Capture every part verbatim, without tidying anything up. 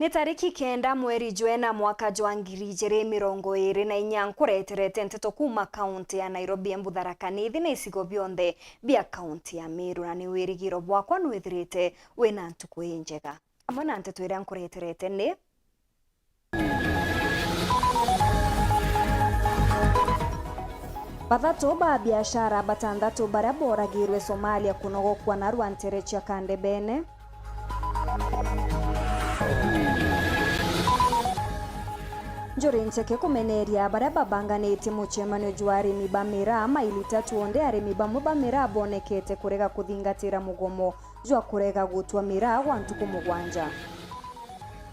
Ni tariki kenda mweri jwa ena mwaka jwa ngiri ijiri mirongo iri na inya nkureterete nteto kuuma kaunti ya Nairobi, Embu, Tharaka Nithi na icigo bionthe bia kaunti ya Meru, na ni wirigiro bwakwa nwithirite wina ntuku injega. Amwe na nteto iria nkureterete ni: Bathatu ba biashara batantatu baria booragirwe Somalia kunogokua narua ntere cia Kandebene. Njuri Ncheke kumeneria baria babanganitie mucemanio jwa arimi ba miraa maili tatu, onde arimi bamwe ba miraa bonekete kurega kuthingatira mugomo jwa kurega gutwa miraa gwa ntuku mugwanja.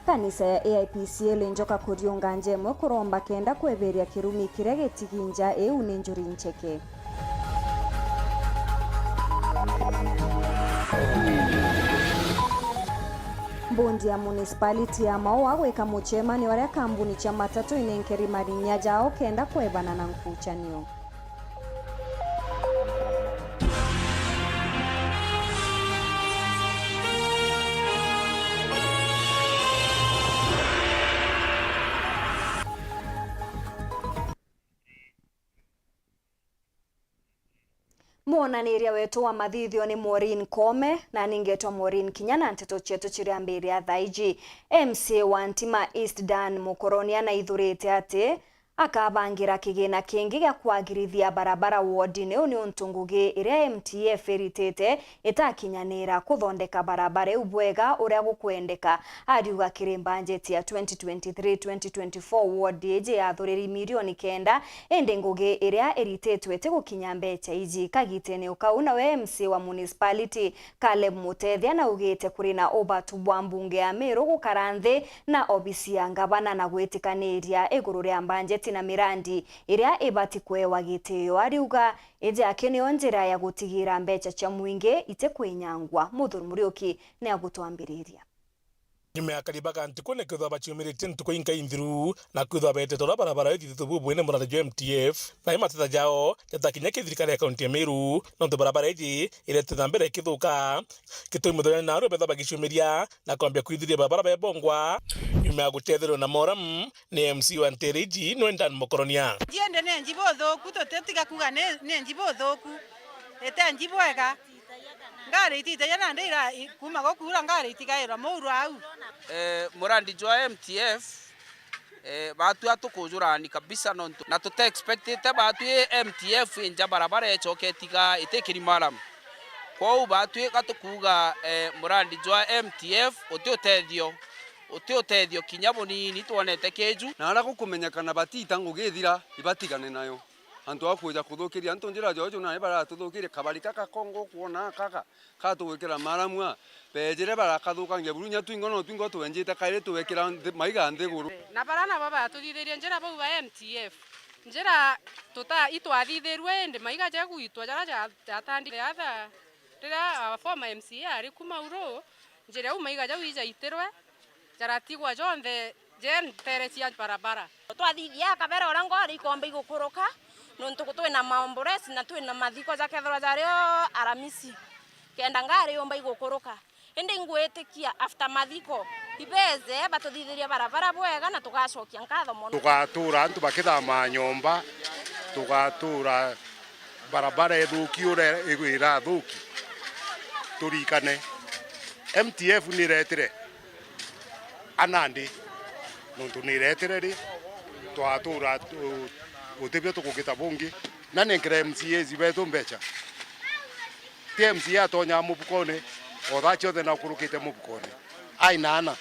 Kanisa ya A I P C L Njoka kuriunga nja imwe kuromba kenda kweberia kirumi kiria gitigi nja iu ni Njuri Ncheke. Mbondi ya municipality ya Maua gwika mucemanio aria kambuni cia matatu inenkeri marinya jao kenda kwebana na nkuchanio. Mwonaniria wetu wa mathithio ni Maureen Koome, na ningetwa Maureen Kinya, na nteto cietu ciriambiria thaa iji. M C A wa Ntima East Dan Mukoronia naithurite ati akabangira kigina kingi gia kwagirithia barabara wodine iu niuntu ngugi iria M T F iritite itakinyanira kuthondeka barabara iu bwega uria gukwendeka. Ariuga kiri mbanjeti ya twenty twenty-three twenty twenty-four ward iji yathuriri mirioni kenda, indi ngugi iria irititwe itigukinya mbecha iji. Kagitene o kau nawe M C A wa municipality Caleb Mutethia naugite kuri na ubatu bwa mbunge ya Meru gukara nthi na obisi ya ngavana na gwitikaniria iguru ria mbanjeti na mirandi iria ibati kwewa gitio. Ariuga iji aki niyo njira ya gutigira mbecha cia mwingi itikwinyangwa. Muthuri Muriuki ni agutwambiriria. Nyuma ya kariba ga ntuku, ni kwithwa baciumiritie ntuku inkai nthiru, na kwithwa beetete uria barabara ithithitwe bubwene murari jwa M T F, na i mateta jao jatakinya ki thirikari ya kaunti ya Meru, nontu barabara iji irete na mbere ikithuka. Gitumi muthenya na narua beethwa bagiciumiria na kwambia kwithiria barabara bebongwa. Nyuma ya gutetherwa na Moram ni M C A wa ntere iji, nwe Dan Mukoronia. Nji indi ni nji buthuku, tutitiga kuuga ni, ni nji buthuku, ite nji bwega. Ngari ititagia nandi ira, i-, kuuma gukuura ngari itigairwa muuru au. Eh, murandi jwa M T F, eh, baatu atukujurani kabisa nontu, na tuta expectite baatu i M T F inja barabara icoke itiga itikiri maram. Kwou baatu ika tukuuga, eh, murandi jwa M T F uti utethio, uti utethio kinya bunini twonete kiju. Na aria gukumenyekana batiita ngugi ithira, ibatigane nayo. Antu a kwija kuthukiria antu njira jojo, na baratuthukiria kabari kaka kongo kwona kaka, katugwikira maramua, bejire barakathukangia buru, nya twingo no twingo twenjite kairi twekira nthi, maiga nthiguru. Na bara nabo batuthithirie njira bau ba M T F. Njira tuta-, itwathithirue, indi maiga ja gwitwa jara ja-, jatandire atha, riria, ah, former M C A ari kuma uru, njira iu maiga jau ijaitirwe, jaratigwa jonthe je ntere cia barabara. Twathithia kabere uria ngori ikomba igukuruka, nontu twina maombolesi na twina mathiko jakethirwa jari o Aramisi. Kenda ngari yumba igukuruka. Indi ingwitikia after mathiko, ibeze batuthithirie barabara bwega na tugacokia nkatho mono. Tugatuura antu bakithamaa nyomba, tugatuura barabara ithuki uria igu-, irathuki. Turikane, M T F ni iretire anandi, nontu ni iretire ri, twatuura tu-, gutibio tukugita bungi. Na nenkere M C As betu mbecha. Ti M C A atonyaa mufukone, o thaa ciothe na ukurukite mufukone. Aina ana,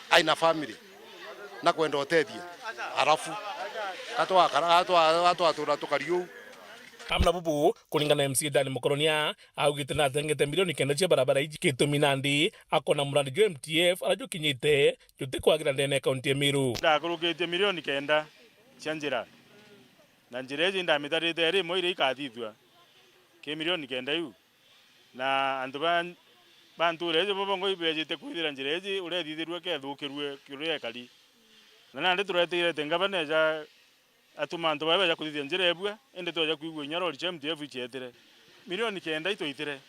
aina family, na kwenda utethia. Arafu, gatwakara, gatwa-, gatwatura tukari uu. Amwe na bubu, kuringana na M C A Dan Mukoronia, augite natengete milioni kenda cia barabara iji, gitumi nandi akona murandi jwa M T F aria jukinyite jutikwagira ndene ya kaunti ya Meru. Ndakurukitie milioni kenda cia njira, na njira iji ndamitarite iri imwe iria ikathithua ki milioni kenda iu. Na antu ba, ba ntuura iji bo bongwa ibejite kwithira njira iji uria ithithirue kethukirue kiuria ekari. Na nandi tureteire ti ngavana eja atuma antu baria beja kuthithia njira ebua, indi tweja kwigua inya rori cia M T F icietire. Milioni kenda itwaitire,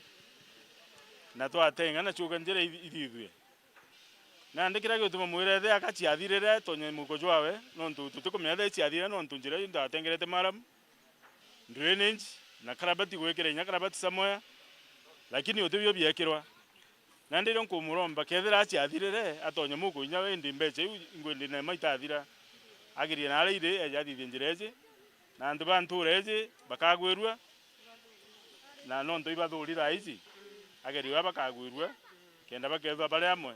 na twatenga na ciuga njira ithi-, ithithue. Nandi kiria gituma mwira ethe akaciathirire tonye muko jwawe, nontu tutikumenya ethe ciathire, nontu njira iu ndatengerete maramu, drainage, na karabati gwikira inya karabati somewhere, lakini uti bio biekirwa. Nandi rio nkumuromba, kethira aciathirire, atonye muko inya indi mbeca iu ingwindi nema itathira, agirie naria iri, eje athithie njira iji, na antu ba ntura iji bakagwirua, na nontu ibathuri thaa iji, agerio aa bakagwirua, kenda bakethwa bari amwe.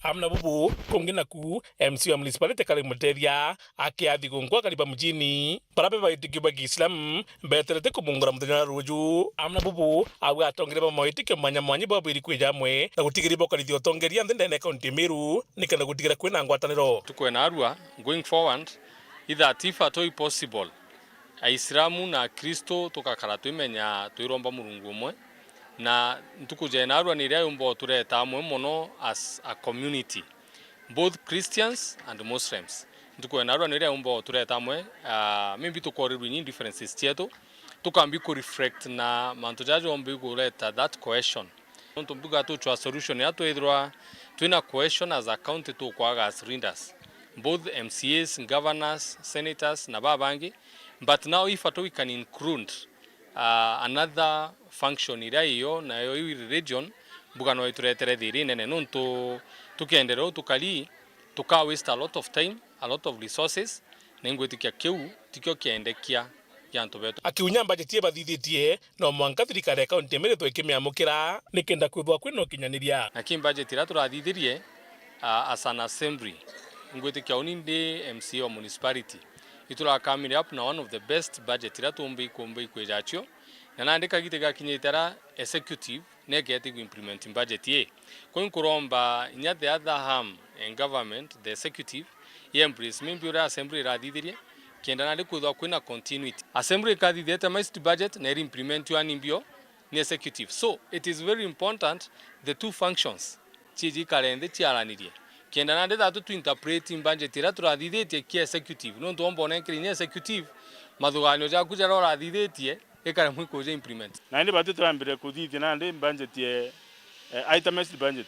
Amwe na bubu, kungi naku, M C wa municipality Khalid Muteria akiathi gunkwa Kariba mujini. Bara be baitikio ba Kiislamu beterete kumungura muthenya wa ruju. Amwe na bubu, au atongeria ba maitikio mwanya mwanya babwiri kwija amwe na gutigiria bokarithia utongeria nthi ndene ya kaunti ya Meru, nikenda gutigira kwina ngwataniro. Tukwena arua, going forward, either if at all possible, Aisilamu na Akristo tugakara twimenya twiromba Murungu umwe, na ntuku ja naarua ni iria yumba utureta amwe mono as a community, both Christians and Muslims. Ntuku ya naarua ni iria yumba utureta amwe, ah, maybe tukorirua inya differences cietu, tukambi ku reflect na mantu jaja jombi kureta that cohesion. Nontu mbuga tuchwa solution ya twithirwa twina cohesion as a county, tukwaga as leaders, both M C As, governors, senators na babangi. But now if at all we can include, uh, another function iria iyo, nayo iu religion, mbuga no ituretere thiri nene, nontu tukienderea uu tukari, tuka waste a lot of time, a lot of resources, na ingwitikia kiu tikio kiendekia gia antu betu. Akiunya mbajeti ibathithitie, no mwanka thirikari ya kaunti ya Meru ithwe ikimiamukira nikenda kwithwa kwina ukinyaniria. Na ki budget iria turathithirie, ah, as an assembly, ngwitikia uni ndi M C A wa municipality, iturakamire up na one of the best budget iria tumbi kumbi kwija cio, na nandi kagite gakinyite ara executive nekete ku implement budget ii. Kwi nkuromba inya the other arm in government, the executive, i embrace maybe uria assembly irathithirie, kenda nandi kwithwa kwina continuity. Assembly ikathithia itemized budget na iri implement ani mbio ni executive. So it is very important the two functions ciiji ikare nthi ciaranirie, kenda nandi thatu tu interpret budget iria turathithitie ki executive, nontu omba unenkire inya executive mathuganio jaku jaria urathithitie ikaremwa ikuja implement. Na indi batu turambire kuthithia nandi budget ye, eh, itemized budget.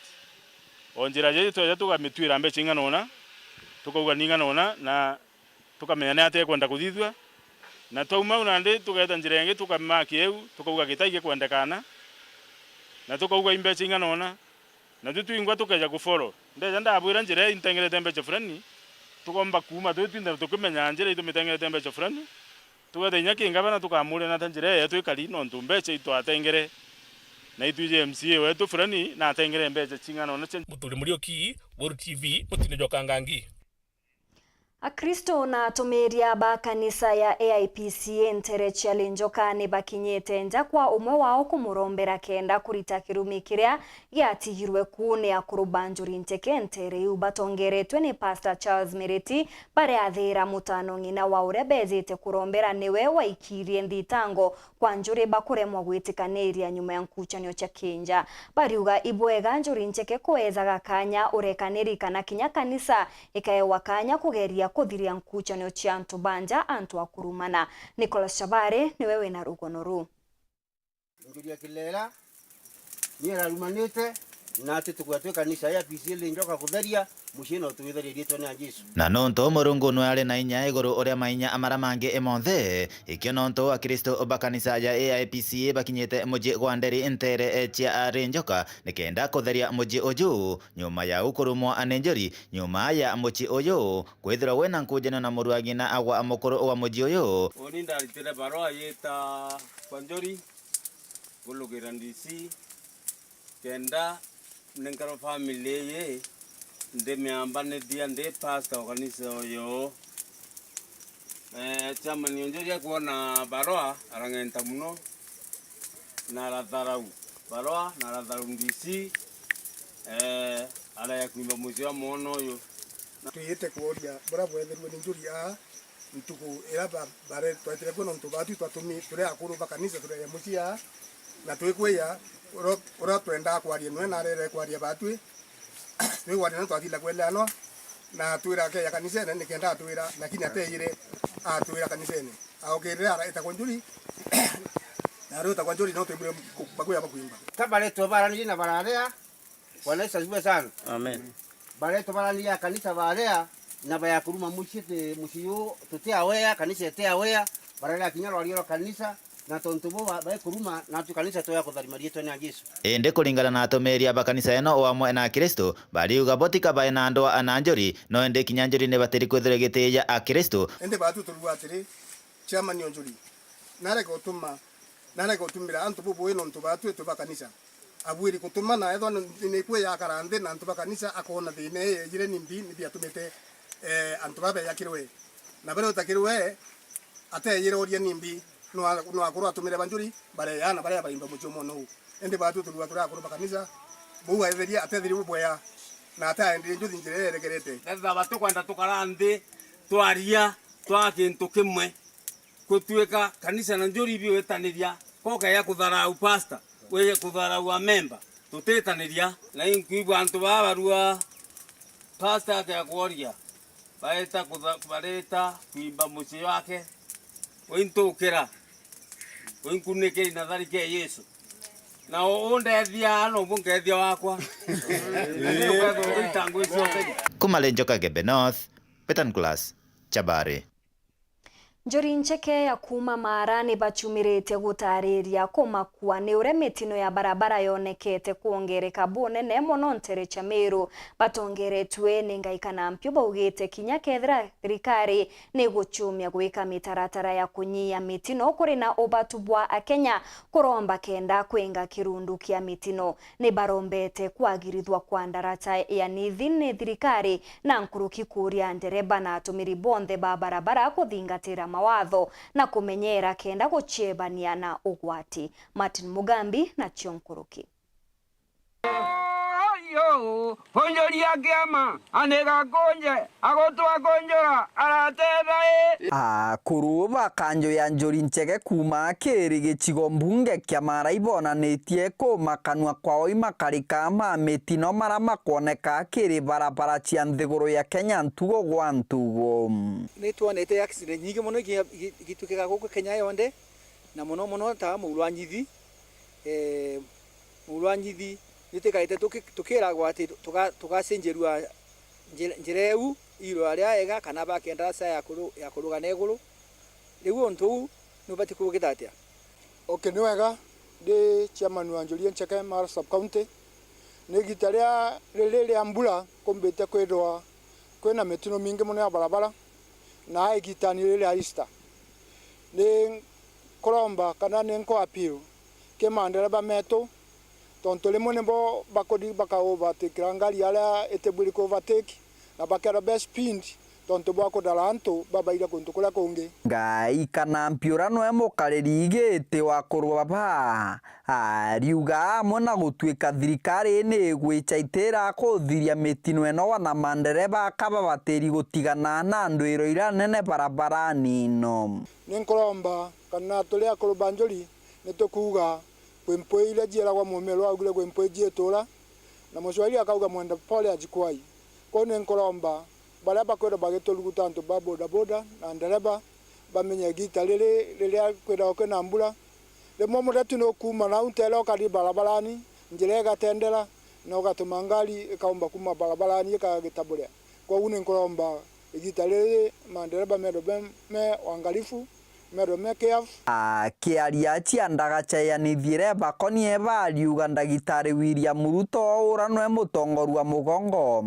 O njira jeje tweja tugamitwira mbeca ing'ana una, tukauga ni ing'ana una, na tukamenya ni atia ikwenda kuthithua. Na twauma au nandi tugeeta njira ingi tukamaki eu, tukauga gitai gikwendekana, na tukauga i mbeca ing'ana una. Na tu twingwa tukeja ku follow. Ndeja ndabwira njira ii intengerete mbeca fulani, tukomba kuuma twi twinthe tukimenya njira ii tumitengerete mbeca fulani. Tugeta inya ki ngavana tukamuria nata njira ii yetu ikari, nontu mbeca itwatengere, na itwiji M C A wetu fulani natengere mbeca cing'ana ona cia. Muturi Muriuki, Weru T V, mutine jwa Kangangi. Akristo na atumiria ba kanisa ya A I P C A ntere cia Linjoka ni bakinyite nja kwa umwe wao kumurombera kenda kurita kirumi kiria giatigirwe ku ni akuru ba Njuri Ncheke ntere iu. Batongeretwe ni Pastor Charles Miriti, bariathira mutano ng'ina wa uria bejite kurombera niwe waikirie nthitango kwa Njuri bakuremwa gwitikaniria nyuma ya nkuchanio cia kinja. Bariuga ibwega Njuri Ncheke kweejaga kanya urekaniri kana kinya kanisa ikaewa kanya kugeria kuthiria nkuchanio cia antu ba nja, antu a kurumana. Nicholas Chabari niwe wina rugono ruu. Njuri ya Kilera, ni ararumanite, na ati tukwea twi kanisa ya P C A Linjoka kutheria, mucii no tuwitherie riitwa ria Jesu. Na nontu Murungu nwe ari na inya iguru uria mainya amara mangi monthe, ikio nontu Akristo ba kanisa ya A I P C A bakinyite mucii gwa nderi ntere cia Linjoka, nikenda kutheria mucii uju, nyuma ya ukurumwa ni njuri, nyuma ya mucii uyu kwithirwa wina nkujanio na muru wa ng'ina agwa mukuru wa mucii uyu. Uni ndaritire barua yita kwa njuri, kulugira D C, kenda nenkerwa family iyi ndimiambanithia ndi pastor wa kanisa uyu. Eh, chairman unjuri akwona barua, arang'enta muno, na aratharau barua, na aratharau D C, eh, araya kwimba mucii wa mwana uyu. Na twiyite kuuria buria bwethirwe ni njuri aa, ntuku iria ba-, bare-, twetire kuo nontu baatu twatumi-, turi akuru ba kanisa, turi ya mucii aa, na twikwiya uria, uria twendaa kwaria nwe na arere kwaria baatwi. Twikwaria nwe twathila kweleanwa, na atwira akeja kanisene nikenda atwira, lakini ateire atwira kanisene. Aukirire araitagwa njuri, na ari utagwa njuri no twibure ku-, bakuya bakwimba. Ka baretwa baranirie na bararia, Bwana Yesu asifiwe sana. Amen. Baria tubaraniria kanisa barea, na baya kuruma mucii ti, mucii yu tuti awea, kanisa iti awea, bararia kinya rwaria rwa kanisa, na tontu bo ba, bai kuruma, natwi kanisa twaya kutharima riitwa ria Jesu. Indi kuringana na atumiria ba kanisa ino o amwe na Akristu, bariuga bo tika bae na ndwaa na njuri, no indi kinya njuri ni batiri kwithirwa igitiija Akristu. Indi batwi turuga atiri, chairman o njuri, nareke utuma, nareke utumira antu bubui nontu batwi twi ba kanisa. Abuiri kutuma na ethwa ni, ni kwi yakara nthi na antu ba kanisa akoona thina ii yejire nimbi ni biatumite, eh, antu baba bejakirwe. Na baria utakirwe, ateyire uria nimbi, nwa-, nwakorwa atumire banjuri, bareya na baria baimba mucii umwe nou. Indi batwi turua turi akuru ba kanisa, buu aetheria, atetherie bubwea, na ataenderie njuthi njira iria eregerete. Ethwa batikwenda tukara nthi, twaria, twaa kintu kimwe, kutuika kanisa na njuri biwitaniria, koka ya kutharau pastor, we kutharau amemba, tutitaniria. Na inkwigua antu baa barua pastor akekworia, baita kutha-, barita kwimba mucii wake, uintukira, uinkunikiri na tharike Yesu. Na u-, undethia, nobu nkethia wakwa. Ni ukethwa uita ngui cionthe. Kuma Lenjoka Gembe North, Betan Class, Chabari. Njuri ncheke ya kuuma Maara ni bachumiritie gutariria kumakua ni uria mitino ya barabara yonekete kwongereka bunene mono ntere cia Meru. Batongeretue ni Ngaikana Mpio baugite kinya kethira thirikari ni guchumia gwika mitaratara ya kunyia mitino kuri na ubatu bwa Akenya kuromba kenda kwinga kirundu kia mitino. Ni barombete kwagirithwa kwa ndaraca ya Nithi ni thirikari, na nkuruki kuuria ndereba na atumiri bonthe ba barabara kuthingatira mawatho na kumenyera kenda guciebania na ugwati. Martin Mugambi nacio nkuruki. Oyo, onjoria kiama, aniga kunje, agutwa kunjura, aratetha i. Akuru ba kanjo ya Njuri Ncheke kuuma Kiri gicigo mbunge kia Maara ibonanitie kuuma kanua kwao imakarika ma mitino mara makwoneka kiri barabara cia nthiguru ya Kenya ntugo gwa ntugo. Ni twonete accident nyingi mono igi-, igi-, igitwikika guku Kenya yonthe, na mono mono ta Murwanyithi, eh, Murwanyithi, ni tukarite tuki-, tukiragwa ati tuga-, tugacenjerua njira, njira iu irwa aria ega, kana bakenda ndaraca ya kuru-, ya kurugana iguru. Riu untu uu ni ubati kugita atia? Okay, ni wega, ndi chairman wa Njuri Ncheke, Maara Sub County. Ni igita ria riri ria mbura kumbite kwithirwa kwina mitino mingi mono ya barabara, na igitani riri ria Easter. Ni nkuromba kana ni nku appeal ki mandereba metu, tontu rimwe nibo bakuthi baka overtake ngari aria itibwiri ku overtake, na bakeerwa be speed tontu bwa kuthara antu babaire kuntu kuria kungi. Ngaikana Mpio uria nwe mukariri giti wa kurwa baa, ariuga amwe na gutwika thirikari ni igwicha itira kuthiria mitino ino, na mandereba aka babatiri gutigana na ndwiro iria nene barabarani ino. Ni nkuromba kana turi akuru ba Njuri ni tukuuga, kwi mpwi iria cieragwa mumero augire kwi mpwi ciitura, na Muswahili akauga mwenda pole hajikwai. Kwou ni nkuromba baria bakwithirwa bagituruguta antu ba bodaboda na ndereba bamenye igita riri riria kwithagwa kwina mbura. Rimwe muthetu ni ukuuma nau ntere ukathi barabarani, njira igatendera, na ugatuma ngari ikaumba kuuma barabarani ikagita buria. Kwou ni nkuromba igita riri mandereba methwe be me wangalifu, methwe me careful. Akiaria cia ndagaca ya Nithi iria ibakonie bariuga ndagitari William Ruto uria nwe mutongoria wa mugongo,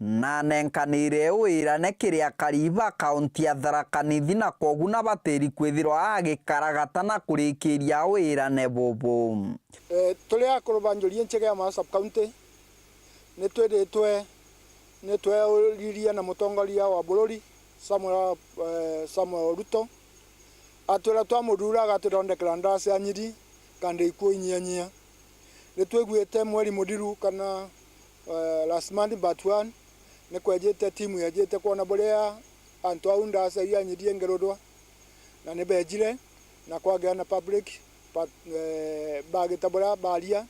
na anenkanire wirane kiri akari ba kaunti ya Tharaka Nithi, na kwogu nabatiri kwithirwa agikaragata na kurikiria wirane bubu. Eh, turi akuru ba Njuri Ncheke ya Maara Sub County, ni twithitwe ni tweuririe na mutongoria wa bururi Samuel, eh, Samuel Ruto, atwira twamuthura agatithondekera ndaraca ya Nyiri kandi ikuo inyianyia. Ni twiguite mweri muthiru kana, eh, last month but one, ni kwejite timu yejite kwona buria antu au ndaraca iu ya Nyiri ingiruthwa, na ni bejire na kwagea na public pa-, eh, bagita buria baria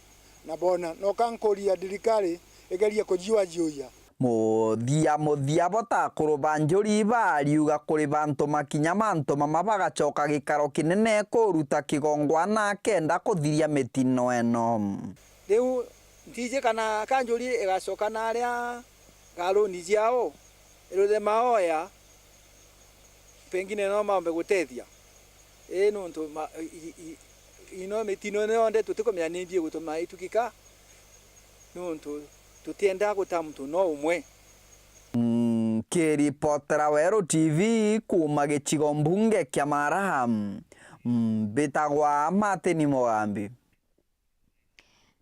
na boona. Noka nkuria thirikari igerie kujiuajiuia. Muthia muthia bo ta akuru ba Njuri bariuga kuri bantu makinya mantu mama bagacoka gikaro kinene kuruta kigongwana kenda kuthiria mitino ino. Riu ntiji kana ka Njuri igacoka na aria Karuni ciao, iruthe maoya, pengine no mambe gutethia. Ii nuntu ma-, i-, i-, i-, ino mitino ino yonthe tutikumenya ni mbi igutuma itukika, nuntu tutiendaa guta muntu no umwe. Nkiripotera Weru T V kuuma gicigo mbunge kia Maraha, mbitagwa Martin Mugambi.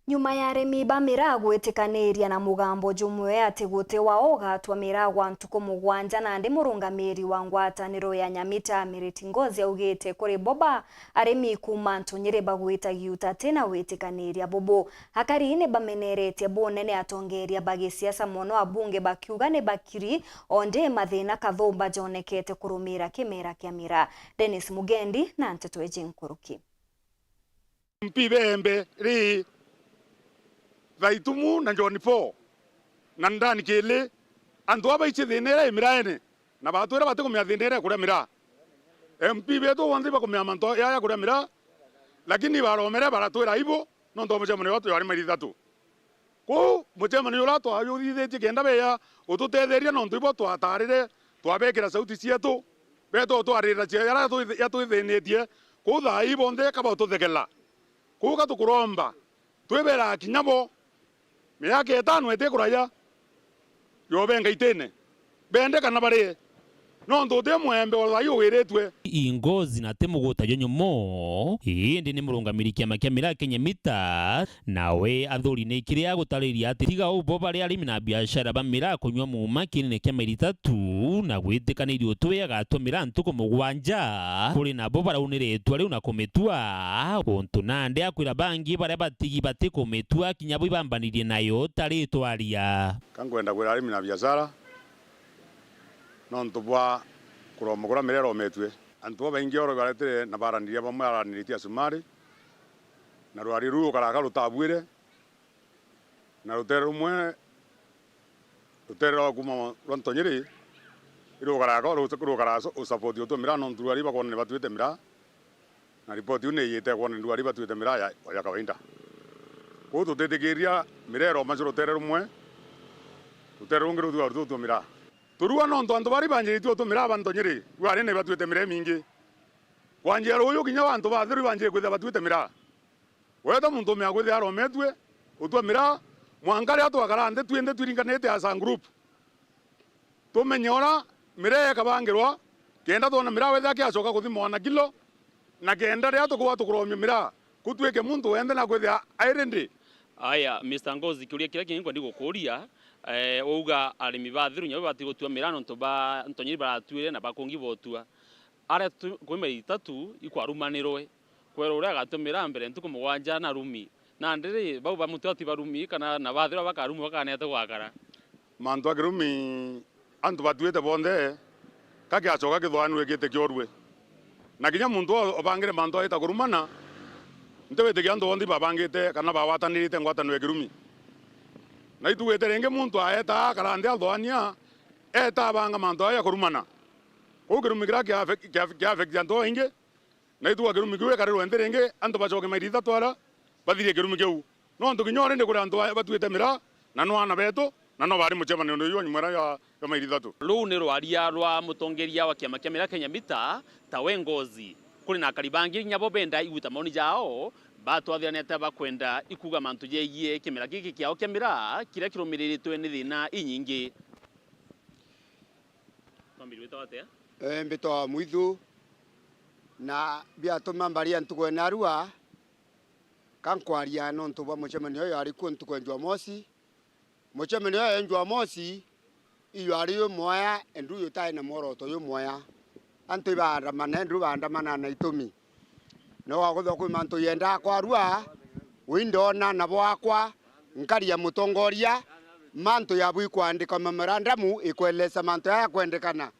Nyuma ya arimi ba miraa gwitikaniria na mugambo jumwe ati guti wao ugatwa miraa gwa ntuku mugwanja, nandi murungamiri wa ngwataniro ya Nyamita, Miriti Ngozi, augite kuri bo ba arimi kuuma Ntunyiri bagwita Giuta tina gwitikaniria bubu. Akari ni bameneretie bunene atongeria ba gisiasa, mono abunge, bakiuga ni bakiri o ndi mathina kathumba jonekete kurumira kimera kia miraa. Dennis Mugendi na nteto iji nkuruki. M P bembe ri Thaitumu na John Paul na Ndani Kili, antu aba baici thina iria i miraene, na batwira batikumenya thina iria ikuria miraa. M P betu bonthe ibakumenya mantu yaya kuria miraa, lakini baromere baratwira aibu, nontu bwa mucemanio jwa twari mairi ithatu. Kwou mucemanio uria twajuthithitie kenda beya ututetheria, nontu ibo twatarire, twabekira sauti cietu, betu utwarira cia jaria yatwithinitie, kwou thaa ii bonthe kaba ututhekela. Kwou ka tukuromba, twiberaga kinya bo, miaka itano iti kuraya, yobenga itine. Bende kana barie, nontu uti mwembe o thaa ii uwiritue. I Ngozi na ti muguta jwa nyomo, indi ni murungamiri kiama kia miraa Kenya Mita, nawe athuri ni kiria agutariria ati tiga ubo bari arimi na biashara ba miraa kunywa muuma kiinene kia mairi ithatu, na gwitikaniria utwe agatwa miraa ntuku mugwanja, kuri nabo baraunire itua riu na kumitua, untu nandi akwira bangi baria batigi batikumitua kinya bo ibambanirie nayo tari itwaria. Ka nkwenda kwira arimi na biashara, nontu bwa kuromba kuria miraa irometue. Antu babaingi oro baretire na baraniria, bamwe araniritie acumari, na rwari ruu rukaraka rutabuire, na rutere rumwe, rutere rwa kuma rwa Ntonyiri, irukaraka, ru-, rukaraka usupport utwe miraa, nontu rwari bakwona ni batwite miraa. Na ripoti iu ni iyite kwona ni rwari batwite miraa ya, ya kawaida. Kwou tutitikiria miraa iroma cia rutere rumwe, rutere rungi ruthua rututwe miraa. Turua nontu antu bari banjiritie utwe miraa ba Ntonyiri, rwari ni batwite miraa imingi. Kwanjia ruuju kinya wa antu batheru ibanjire kwithira batwite miraa. Weta muntu umea kwithira arometue utwe miraa, mwanka riria twakara nthi twinthe twiringanite as a group. Tumenye uria miraa ikabangirwa, kenda twona miraa wethira kiacoka kuthimwa na kilo, na kenda riria tukuwa tukuromia miraa, ku twike muntu wenthe na kwithira airi ndi. Aya, Mister Ngozi, kiuria kiria kingi nkwendi gukuria, eh, wauga arimi bathiru nyabo bati gutua miraa nontu ba Ntonyiri baratuire na bakungi botua. Aria tu-, kwi mairi ithatu ikwarumanirwe. Kwerwa uria agatua miraa mbere ntuku mugwanja na rumi. Nandi ri, bau ba mutua ti barumi, kana na bathirwa bakarumwa bakaneete gwakara? Mantu a kirumi, antu batuite bonthe, ka kiacoka kithwanirwe giti kiorue. Na kinya muntu o-, obangire mantu aita kurumana, ntiwitikia antu bonthe babangite kana bagwatanirite ngwataniro ya kirumi. Na itugite ringi muntu aeta akara nthi athwania, eta abanga mantu aja kurumana. Kwou kirumi kiria kia affect-, kia, kia affect antu baingi, na ituga kirumi kiu gikarirwe nthi ringi, antu bacoke mairi ithatu aria, bathirie kirumi kiu. Nontu kinya uri ndi kuri antu ba-, batuite miraa, na no aana betu, na no bari mucemanio uyu jwa nyuma ya, ya mairi ithatu. Ruu ni rwaria rwa mutongeria wa kiama kia miraa Kenya Mita, tawe Ngozi. Kuri na akari bangi kinya bo benda igwita maoni jao, batwathirania ta bakwenda ikuga mantu jegie kimera giki kiao kia miraa, kiria kirumiriritwe ni thina inyingi. Twambiririe witwa atia? Eh, mbitwa Mwithu, na biatuma mbaria ntuku ya narua, ka nkwaria nontu bwa mucemanio uyu ari kuo ntuku ya Jumamosi. Mucemanio uyu ya Jumamosi, iyo ari yu mwaya, endu yutai na mworoto yu mwaya. Antu ibaandamana, endu baandamana na itumi. No waguthwa kwi mantu yendaa kwarua, wi ndona nabo akwa, nkari ya mutongoria, mantu yabu ikwandika memorandum ikwelesa mantu yaya kwendekana.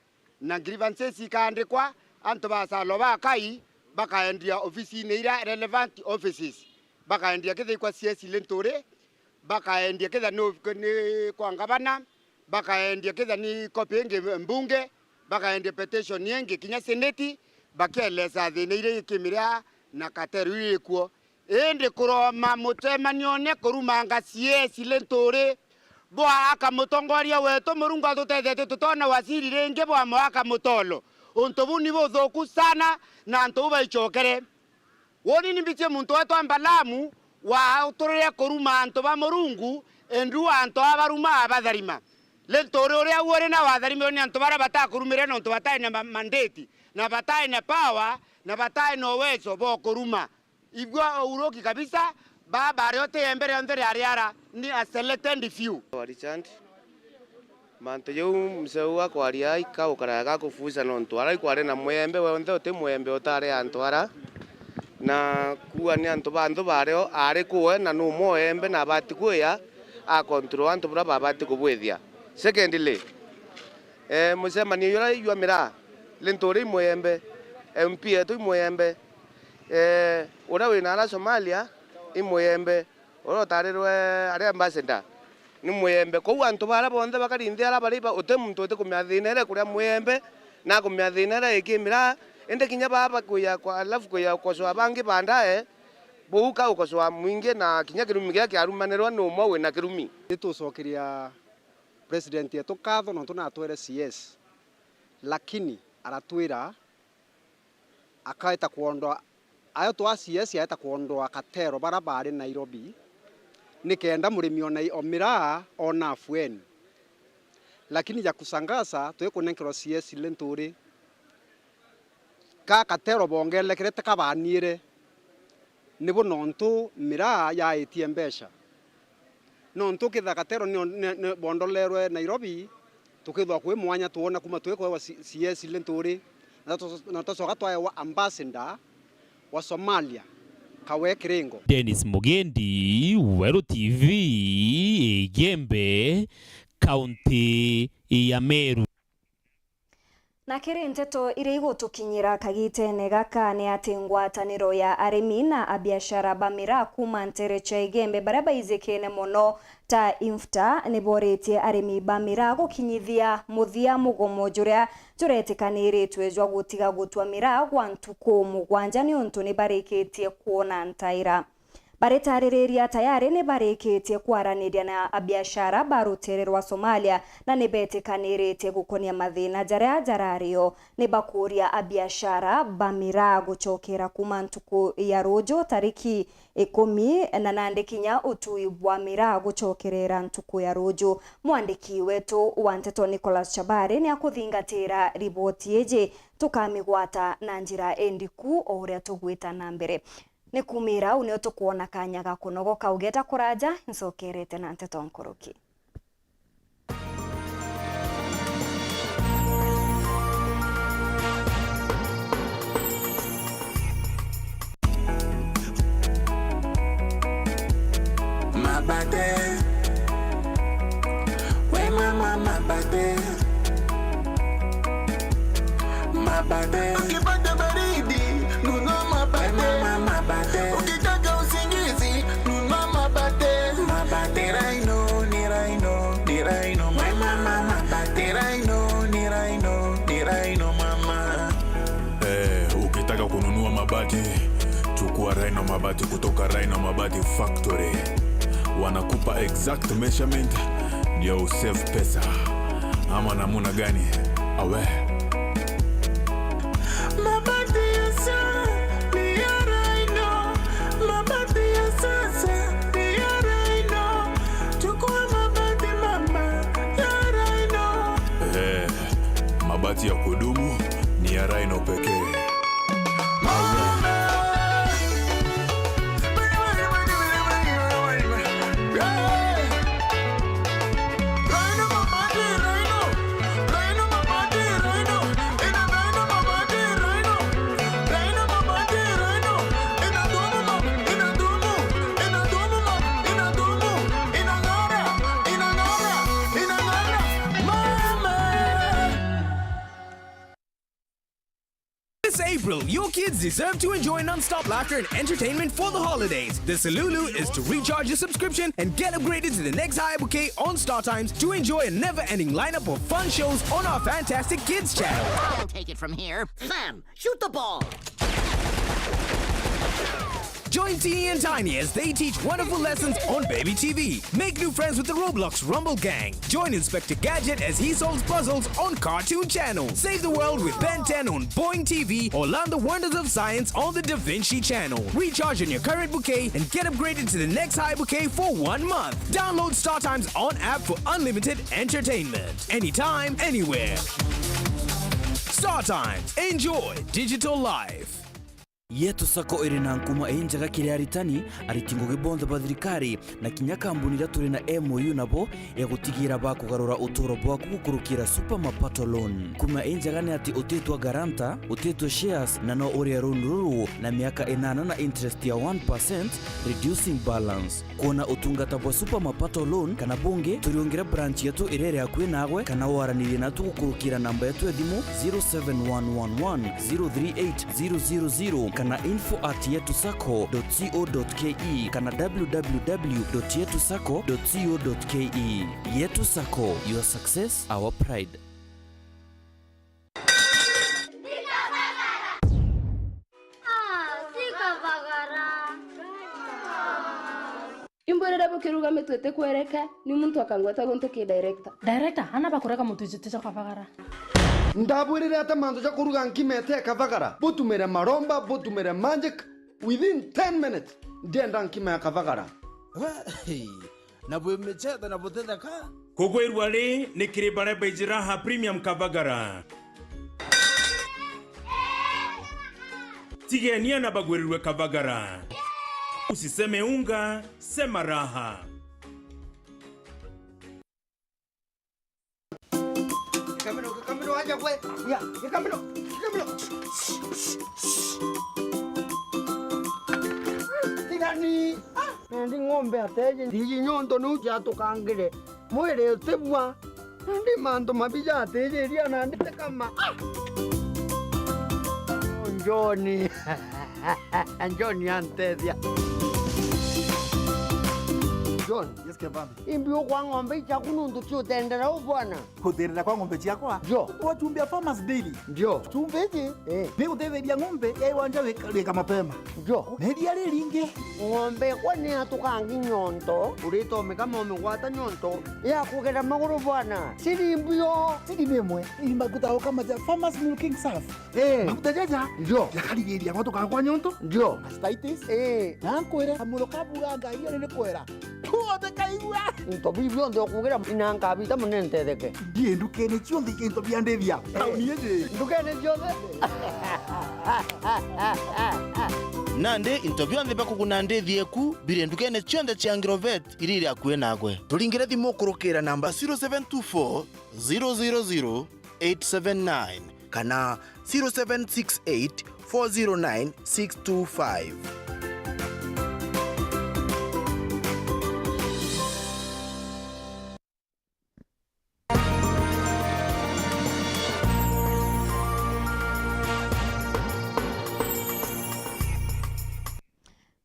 Na grievances ikaandikwa, antu ba Salo ba Kai bakaendia ofisini iria relevant offices, bakaendia kithikwa C S Linturi, bakaendia kitha ni, ni kwa ngavana, bakaendia kitha ni copy ingi mbunge, bakaendia petition ingi kinya seneti, bakielesa thina iria ikimiria na katero iria ikuo. Indi kuroma mucemanione kurumanga C S Linturi, Bwa aka mutongoria wetu, Murungu atutethetie tutona waziri ringi bwa mwaka mutolo. Untu buu ni buthuku sana, na antu bau baicokere. Woni ni mbitie muntu wetu Ambalamu, waturire kuruma antu ba Murungu, endu antu abaruma abatharima. Linturi uria uri na watharimiwe ni antu baria batakurumire nontu batai na ma-, mandate, na batai na power, na batai na uwezo bwa kuruma. Igua uruki kabisa, baba ario ti embe rionthe riari ara, ni a selected few. Wa Richard, mantu jau mzee uu akwaria ika ukaraga gakufusa nontu ara ikwari na mwembe wonthe uti mwembe utari antu ara, na kuua ni antu ba nthu bario ari kuwe na numwe embe na abati kuya a control antu buria babati kubwithia. Secondly, eh, mucemanio jura jwa miraa, Linturi i mwembe, M P yetu i mwembe, eh, uria wina ara Somalia i mwembe, uria utarirwe ari ambassador ni mwembe. Kou antu baria bonthe bakari nthi ara bari ba, uti muntu uti kumea thina iria ikuria mwembe, na kumea thina iria iki miraa, indi kinya baa bakuya kwa, alafu kuya ukosoa bangi baadaye, buu ka ukosoa mwingi na kinya kirumi kiria kiarumanirwa ni umwe wina kirumi. Nitucokeria President yetu nkatho nontu natwere C S, lakini aratwira akaeta kwondoa, ayo twa C S aeta kwondoa katero bara bari Nairobi, nikenda murimi ona o miraa ona afueni. Lakini ya kushangaza, twikunenkerwa C S Linturi, ka katero bongererekere ti kabanire, nibo nontu miraa yaitie mbeca. Nontu kethira katero ni, ni, ni bondolerwe Nairobi, tukethirwa kwi mwanya twona kuma twikwewa C-, C S Linturi, na twa-, na twacoka twaewa ambassador wa Somalia, Kawe Kiringo. Dennis Mugendi, Weru T V, Igembe, kaunti ya Meru. Na kiri nteto iria igutukinyira kagitene gaka ni ati ngwataniro ya arimi na abiashara ba miraa kuuma nteere cia Igembe baria baijikene mono ta INFTA ni boritie arimi ba miraa gukinyithia muthia mugomo juria juretikaniritwe jwa gutiga gutua miraa gwa ntuku mugwanja niuntu ni barikitie kwona ntaira. Baritaririria tayari ni barikitie kwaraniria na abiashara ba ruteere rwa Somalia na ni betikaniritie gukonia mathina jaria jarario. Ni bakuria abiashara ba miraa gucokera kuuma ntuku ya ruju tariki ikumi na nandi kinya utui bwa miraa gucokerera ntuku ya ruju. Mwandiki wetu wa nteto Nicholas Chabari ni akuthingatira riboti iji, tukamigwata na njira indiku o uria tugwita na mbere. Ni kuumira au nio tukwona kanya ga kunogoka ugeta kuraja, ncokerete na nteto nkuruki. Mabate. We mama mabate. Mabate. Ukipata baridi, nunua mabate. We mama mabate. Ukitaka usingizi, nunua mabate. Mabate. Ni Rhino, ni Rhino, ni Rhino, mama. We mama mabate. Ni Rhino, ni Rhino, ni Rhino, mama. Eh, ukitaka kununua mabati, chukua Rhino Mabati kutoka Rhino Mabati Factory. Wanakupa exact measurement ndio usave pesa. Ama namuna gani? Awe. Mabati ya sa-, ni ya Rhino. Mabati ya sasa ni ya Rhino. Chukua mabati mama ya Rhino. Eh. Mabati ya kudumu ni ya Rhino pekee. This April, your kids deserve to enjoy non-stop laughter and entertainment for the holidays. The Salulu is to recharge your subscription and get upgraded to the next higher bouquet on StarTimes to enjoy a never-ending lineup of fun shows on our fantastic kids channel. I'll take it from here. Fam, shoot the ball. Join Teeny and Tiny as they teach wonderful lessons on Baby T V. Make new friends with the Roblox Rumble Gang. Join Inspector Gadget as he solves puzzles on Cartoon Channel. Save the world with Ben ten on Boing T V or learn the wonders of science on the Da Vinci Channel. Recharge on your current bouquet and get upgraded to the next high bouquet for one month. Download StarTimes on app for unlimited entertainment. Anytime, anywhere. StarTimes. Enjoy digital life. Yetu Sacco iri na nkuma injega kiri aritani, ariti ngugi bonthe ba thirikari, na kinya kambuni iria turi na M O U nabo, ya gutigira bakugarura uturo bwaku gukurukira Super Mapato Loan. Nkuma injega ni ati utitwa guarantor, utitwa shares, na no urie loan ruru na miaka inana na interest ya one percent, reducing balance. Kwona utungata bwa Super Mapato Loan kana bungi, turiungire branch yetu iria iri akui naagwe, kana waranirie natu gukurukira namba yetu ya thimu zero seven one one one zero three eight zero zero zero kana info at yetu sacco dot co dot ke kana w w w dot yetu sacco dot co dot ke. Yetu Sacco, your success, our pride. Ah, si kabagara. Imbwirire bukiruga mitu itikwereke, ni muntu akangweta guntu ki director. Director, ana bakurega mutu ijite ja kabagara. Ndabwirire ati mantu ja kuruga nkima ite kabagara, butumire maromba, butumire magic, within ten minutes, ndienda nkima ya kabagara. We, na bwi michetho na butitheka. Kugwirua ri ni kiri baria baiji Raha Premium Kabagara. Tigenia na bagwirirwe kabagara. Usiseme unga, sema raha. Gikamiro, gikamiro, aja gwe. Ya, gikamiro, gikamiro. Tigani. Ah, nandi ng'ombe ateje. Ndiji nyonto niu ciatukangire. Mwiri utibua. Nandi mantu mabi jatijiria nandi tikama. Ah! John. John antethia. John. Yes, Kevambi. Imbi ukwa ng'ombe ichaku nuntu ciutendera u bwana. Kuthirira kwa ng'ombe ciakwa? Ndio. Twa chumbi ya Farmers Dairy. Ndio. Chumbi iji, eh, ni gutetheria ng'ombe ya iwanja wika, wika mapema. Ndio. Na iria riringi. Ng'ombe kwa ni atukangi nyonto, uritomika momigwata nyonto ya kugera maguru bwana. Siri mbio. Siri ni imwe. Imba kutauka maja Farmers Milking Surf. Eh. Maguta jaja. Ndio. Jakarigiria gwatuka kwa nyonto. Ndio. Mastitis. Eh. Na nkwire, kamuro ka bura Ngai ari ni kwera. Tuothe kaigua. Into biu bionthe ukugira ina nkabita mune ntetheke. Ndie ndukene cionthe into bia ndithia. Eh. Tauni iji. Ndukene cionthe. Nandi into bionthe bia kuguna ndithi eku biri ndukene cionthe cia Agrovet iria iri akui naagwe. Turingire thimu kurukira namba zero seven two four zero zero zero eight seven nine kana zero seven six eight four zero nine six two five.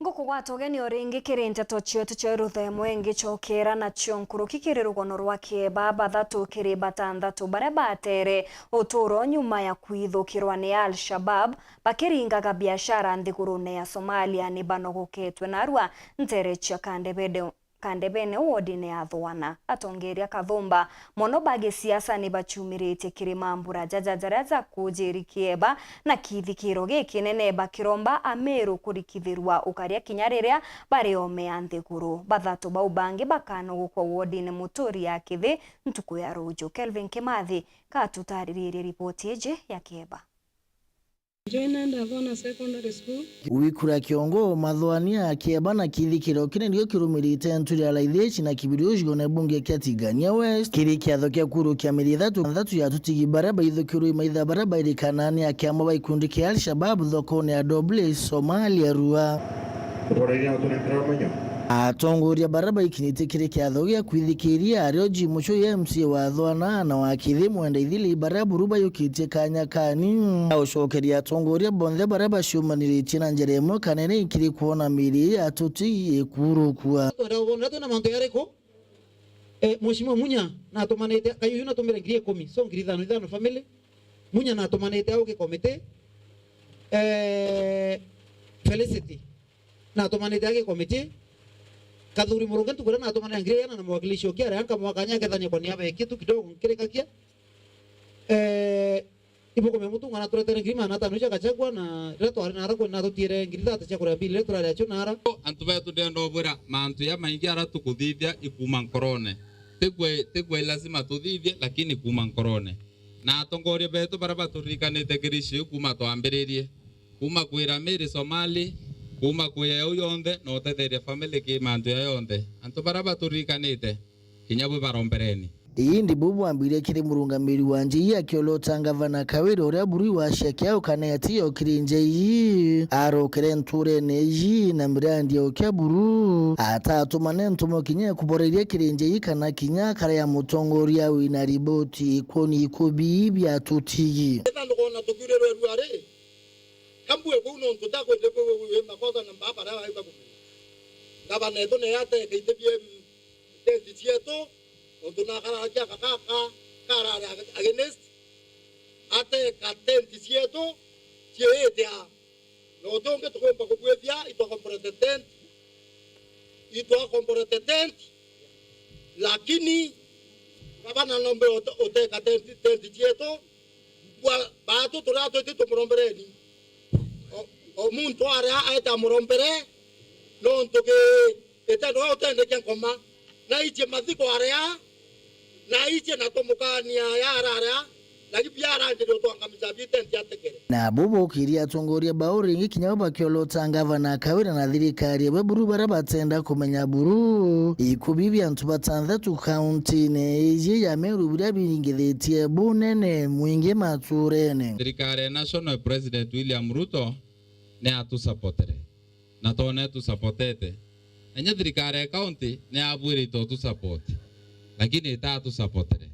Ngukugwata ugeni o ringi kiri nteto cietu cia ruthemo ingicokera nacio nkuruki kiri rugono rwa Kieba, bathatu kiri batanthatu baria batere uturo nyuma ya kwithukirwa ni Al-Shabab bakiringaga biashara nthigurune ya Somalia ni banogoketwe narua ntere cia Kandebede. Kandebene wodine ya Thwana. Atongeria kathumba mono ba gisiasa ni baciumiritie kiri mambura jaja jaria jakujiri Kieba na kithikiro gikinene bakiromba Ameru kurikithirua ukaria kinya riria bari ome ya nthiguru. Bathatu bau bangi bakanogokwa wodine Muturi ya Kithi ntuku ya ruju. Kelvin Kimathi katutariririe ripoti iji ya Kieba. Join Ndathona Secondary School. Wikura Kiongo, Mathwania, Kieba na Kithikiro kiri nio kirumirite ntu ria Laithichi na Kibiriuji gone bunge kia Tigania West. Kiri kiatho kia kurukia miri ithatu, nthatu ya tutigi baria baithukirwe maitha baria bairikana ni akiama ba ikundi kia Al-Shabab thokone ya Doble, Somalia, rua. Atongoria baria baikinyite kiri kiatho gia kwithikiria ario Jim Muchui M C A wa Thwana na wa Kithi Mwenda Ithili baria buru bayukitie kanya kani. Aucokeria atongoria bonthe baria baciumaniritie na njira imwe kana iri ikiri kwona miiri ya tuti ikurukua. Twenda ubona twina mantu yariku? Eh, Mheshimiwa Munya natumanite, kayu yu natumire ngiri ikumi, so ngiri ithano ithano family. Munya natumanite au gikomiti. Eh, Felicity. natumanite agi komiti, Kathuri Murungi ntuku iria natumanire ngiri iana na mwakilishi ukiaria nkamwakanya akethania kwa niaba ya kitu kidogo nkirikakia. Eh, ibuku mia mutunga naturetere ngiri magana atano cia Gachagua, na riria twari nara kwi natutiire ngiri thate cia kuria mbili iria turari acio nara. Antu betu, ndenda ubwira, mantu ya maingi ara tukuthithia ikuma nkorone. Tigwe, tigwe lazima tuthithie, lakini kuma nkorone. Na atongoria betu bara baturirikanite kiri icio kuma twambiririe. Kuma kwi Ramiri Somali, kuma kwi yau yonthe, na utetheria family ki mantu ya yonthe. Antu bara baturirikanite, kinya bwi barombereni. Indi buu bwambirie kiri murungamiri wa nja ii akiolota ngavana Kawira uria buru iwacia kiao kana eti yokiri nja ii arokere nturene ii na mirandi ya ukia buru atatumane ntumo kinya ikuboreria kiri nja ii kana kinya akara ya mutongoria wina riboti ikwoni ikubi bia tutigi. Ethira ndukona tukiurirwe ruari, kambue kuu nontu ndakwende kwi makosa na mbaba aria waigua kumenya. Ngavana etu naye ateke itebie tenti cietu, nontu nakaragia gaka gaka karari ag-, against, ateka tenti cietu ciitia. Na uti ungi tukwimba kubwithia, itwakomborete tent, itwakomborete tent, lakini gavana nombe ute-, uteka tent, tent cietu, bwa, batu turia twiti tumurombereni. O, o muntu aria aete amurombere, nontu ki, itendo utendeke nkoma, na icie mathiko aria, na icie na tumukania ya araria, na gibiaranjiri utwangamica bitenti atekere. Nabo bokirie atongoria bao ringi kinya bo bakiolota ngavana Kawira na thirikari ewe buru bara batenda kumenya buru ikubi bia antu batanthatu kauntine iji ya Meru biria biringithitie bunene mwingi maturene. Thirikari ya National President William Ruto ni atusapotere, na twone tusapotete. Enya thirikari ya county ni abwirite utusapoti, lakini itatusapotere.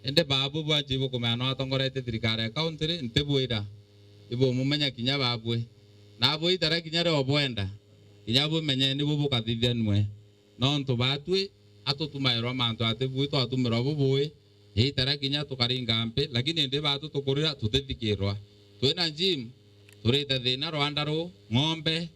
Indi babu bwanji ibukumenya no atongoretie thirikari ya county ri, ntibwira. Ibumumenya kinya babwe. Na abwitara kinya rio bwenda, kinya bumenyeni bu bukathithanue. Nontu batwi atutumairwa mantu ati bui twatumirwa bubui, itara kinya tukaringa mpi, lakini indi batu tukurira tutithikirwa. Twina gym, turite thina rwanda ru, ng'ombe,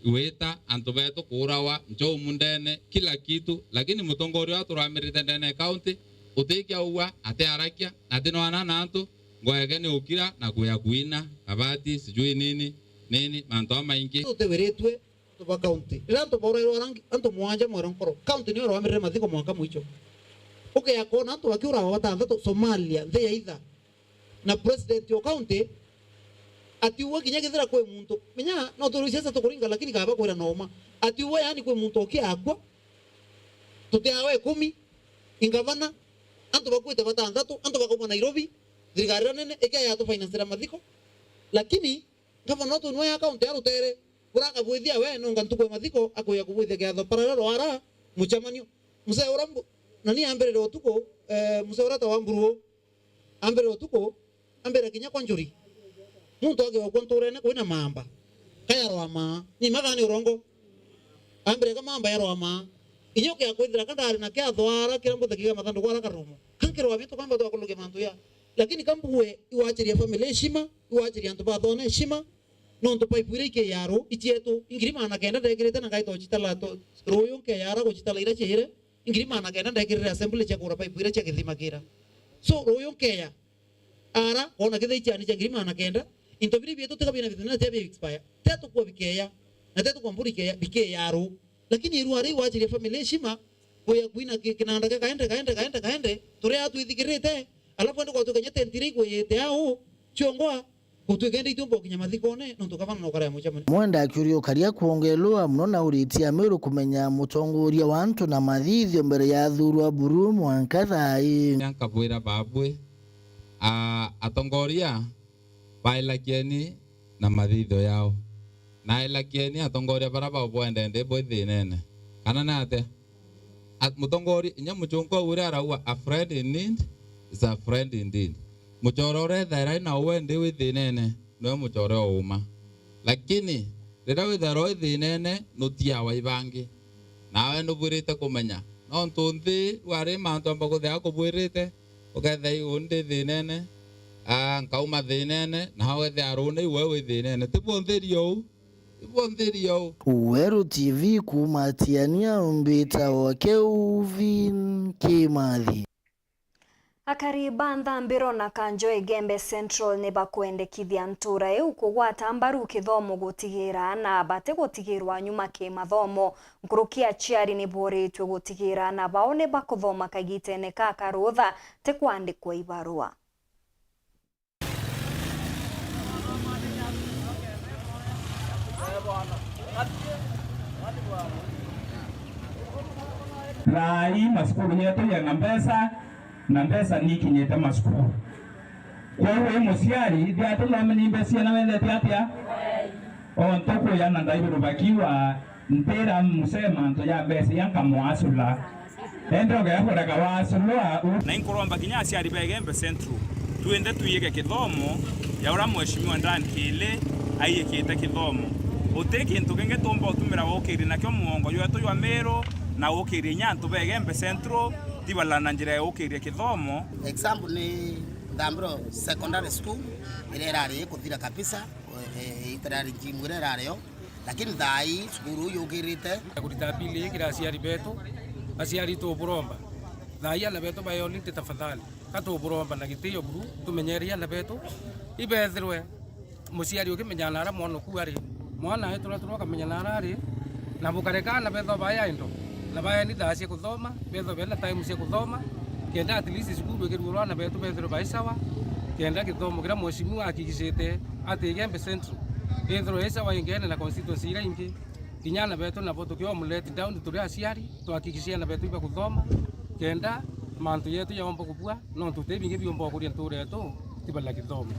igwita, antu betu kuurawa, njou mundene, kila kitu, lakini mutongoria uria turugamirite ndene ya county, utikia ugwa, atiarakia, na atinwana na antu, ngwege ni ukira na kuya kuina, kabati, sijui nini, nini, mantu jamaingi. Tutiwiritue antu ba county. Riria antu baurairwe arangi, antu mwanja mwero nkoro, county niyo irugamirire mathiko mwanka mwicho. Ukeya kwona antu bakiurawa batanthatu Somalia, nthi ya itha. Na president o county atiuwe kinya kethira kwi muntu. Menya, no turi siasa tukuringa, lakini kaba kwira na uma. Atiuwe, yani, kwi muntu ukiakua, tutiawe ikumi, ingavana, antu bakuite batanthatu, antu bakauma Nairobi, thirikari iria nene, ikeya atufinance-ira mathiko. Lakini, ngavana utu niwe ya county ya rutere, buraka bwithia we, nonga ntuku ya mathiko, akuya kubwithia kiatho paralelo ara, mucemanio. Mzee ura mbu-, nani ambirire utuku, eh, mzee ura ta wa Mburu, ambire utuku, ambire kinya kwa njuri. Muntu agigokua nturene kwina mamba. Kayarwa maa. Ni ma kana ni urongo? Ambire ka mamba yarwa maa. Inya ukia kwithira ka ndari na kiatho ara kiria mbutheki ga mathanduku ara karomo. Ka nkirwa bintu kamba twakulukia mantu ya. Lakini ka mbue iwachiria family heshima, iwachiria antu ba thone heshima. Nontu pipe iria ikiya ru, icietu, ingiri magana kenda ndekirite na ngaita uchitala to, ruyu nkeya ara guchitala iria ciire. Ingiri magana kenda ndekirire assembly cia kugura pipe iria cia githima kira. So, ruyu nkeya, ara, wona kethira ichiani cia ngiri magana kenda, into biria bietu tiga bina bithina tia bi expire. Tia tukua bikeya, na tia tukua mburu ikeya, bikeya ru. Lakini irua riu wachiria family heshima, kuya kuina ki-, kinanda kia kaende, kaende, kaende, kaende, turia twithikirite, alafu ende kwatuka nya tent iria igwiyite au, ciongwa, Gutwika indi ituumba gukinya mathikone, nontu gavana no kara ya mucemanio. Mwenda akiuria ukaria kwongelwa muno na uritie Amiru kumenya mutongoria wa antu na mathithio mbere ya athurwa buru mwanka thaa ii. Nkabwira babwe, a, atongoria, baelakieni na mathithio yao. Na elakieni atongoria bara babwendende bwi thinene. Kana ni atia? A-, mutongoria, inya muchunku au uria arauga, "A friend in need is a friend indeed." Muchore uria ethaira ari na uwe ndi wi thinene, niwe muchore o uma. Lakini, riria withairwa wi thinene, nutiawa ibangi. Nawe nubwirite kumenya. Nontu nthi, rwari mantu amba kuthia akubwirite, ukethia uu ndi thinene, aa, nkauma thinene, nawe ukethia ruu ni iwe wi thinene. Ti bwonthe iri ou? Ibo nthiri yao. Weru T V kuuma Tiania, mbitawa Kelvin Kimathi. Akari ba nthambiro na kanjo Igembe Central ni bakwendekithia ntura iu kugwata mbaru kithomo gutigira aana batigutigiirwa nyuma kimathomo. Nkuruki aciari ni boritue gutigira aana bao ni bakuthoma kagitene ka karutha, ti kwandikwa ibarua. Thaai masukuru yetu yena mbeca, na mbeca nikinyite masukuru. Kwou wi muciari, thia tuthome ni mbeca ciana wendete atia? O ntuku ya na ndaibiru bakiwa, ntira musee mantu ya mbeca iria nkamwasula. Ende ugea kurega wasulwa u. Na inkuromba kinya aciari ba Igembe Central, twinthe twiyike kithomo ya uria Mheshimiwa Dan Kili aiyikite kithomo. Uti kintu kingi tumba utumira ukiria nakio mugongo jwetu jwa Miru na ukiria inya antu ba Igembe Central, tibala na njira ya ukiria kithomo. Example ni Nthambiro Secondary School, iria irari ikuthira kabisa, e, e, itarari njimu iria irari yo. Lakini thaai cukuru uu yukirite. Kurita appeal ii kiri aciari betu, aciari tuburomba. Thaai aana betu bae holiday tafadhali. Ka tuburomba na gitio buru, tumenyerie aana betu. Ibethirwe muciari ukimenyaga naria mwana uku ari. Mwana aituratura ukamenya naria ari. Na bukareka aana bethu bae idle. Na baeni thaa cia kuthoma, bethu bena time cia kuthoma. Kenda at least cukuru ikirugurwa aana betu bethirwe bai sawa. Kenda githomo kiria mheshimiwa ahakikishite ati Igembe Central. Ithirwe i sawa ingene na constituency iria ingi, kinya aana betu nabo tukiwa mu let down turi aciari, tuhakikishie aana betu ibakuthoma, kenda mantu yetu yaomba kubua, nontu ti bingi biumba kuria ntuura yetu, tiba na githomo.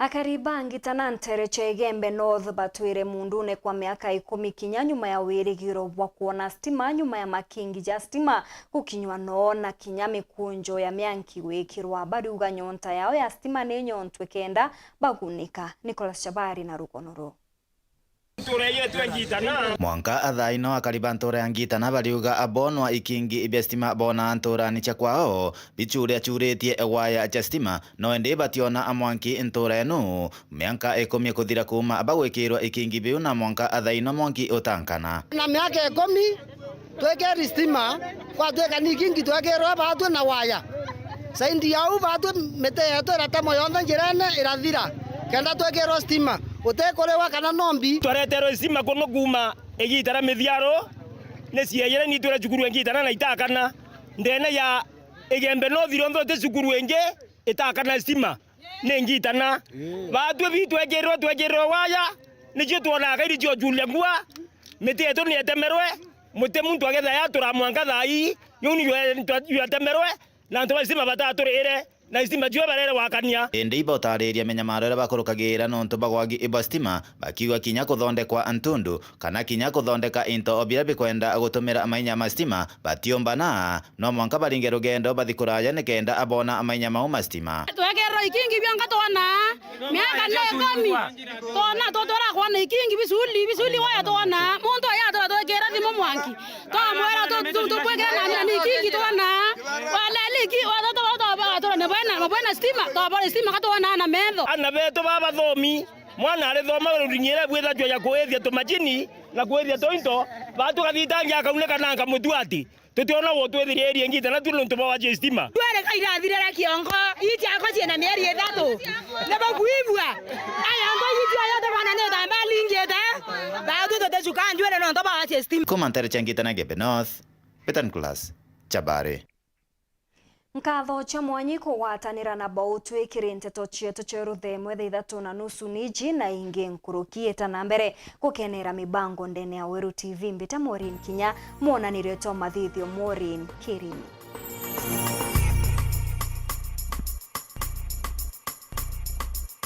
Akari ba Ngitana ntere cia Igembe North batwire mundune kwa miaka ikumi kinya nyuma ya wirigiro bwa kwona stima nyuma ya makingi ja stima gukinywa noo na kinya mikunjo ya mianki gwikirwa. Bariuga nyonta yao ya stima ni nyontwe kenda bagunika. Nicholas Chabari na rugono ruu. Mwanka athaino akari ba ntura ya Ngitana bariuga abonwa ikingi bia stima bona nturani cia kwao bichuriachuritie waya cia stima, no indi bationa mwanki ntura enu. Mianka ikumi kuthira kuuma bagwikirwa ikingi biu na mwanka athaino mwanki utankana. Na miaka ikumi twikiri stima, kwatwika ni ikingi twekirwe baatwi na waya. Saindi yau baatwi miti yetu iratemwa yonthe njirene irathira, kenda twikirwe stima. Utikuriwa kana no mbi. Twareterwe stima kunu kuuma igiita ria mithiaru, ni cieyere ni itwire cukuru ya Ngitana na itakana. Ndene ya Igembe North rionthe uti cukuru ingi itakana stima. Ni Ngitana. Ii. Baatwi bi twekirwe, twekirwe waya, nicio twonaga kairi cio Julia ngua, miti yetu ni etemerwe, muti muntu agetha yatura mwanka thaa ii, yuu ni ywe-, ywetemerwe, na antu ba stima bataturire, na stima cio barere wakania. Indi ibautariria minyamaro iria bakurukagira nontu bwa gwagi bwa stima, bakiuga kinya kuthondekwa ntundu, kana kinya kuthondeka into o biria bikwenda gutumira mainya ma stima, batiumbana. No mwanka baringe rugendo bathi kuraya nikenda abona mainya mau ma stima. Twekirwe ikingi bionka twona miaka ni ikumi. Twona tu-, turakwona ikingi bisuli, bisuli waya twona. Muntu aya atura twikira thimu mwanki. Twamwira tu-, tu-, tukwikira na, na ikingi twona. Wala liki, watoto baba atura ni bwena, ni bwena stima, twabona stima ka twona na metho. Ana betu baba thomi, mwana ari thoma ruringi ira bwithagwa ya kuithia tumachini na kuithia tuinto, batu gathitangi akauneka na nkamutua ati, tutiona gutwithiririe Ngitana tu nontu bwa wacia stima. Twere ka irathirira kiongo, iti ako ciina mieri ithatu. Nabo kuibua. Aya ngo iti ayo tubona ni tamba lingite. Batu tutecuka njwere nontu bwa wacia stima. Kuma ntere cia Ngitana Igembe North, Peter Nicholas, Chabari. Nkatho cia mwanyi kugwatanira na bau twikiri nteto cietu cia ruthemwe thaa ithatu na nusu niji na ingi nkuruki. Ita na mbere gukenera mibango ndene ya Weru T V. Mbita Maureen Kinya, mwonanirio twa mathithio Maureen Kirimi.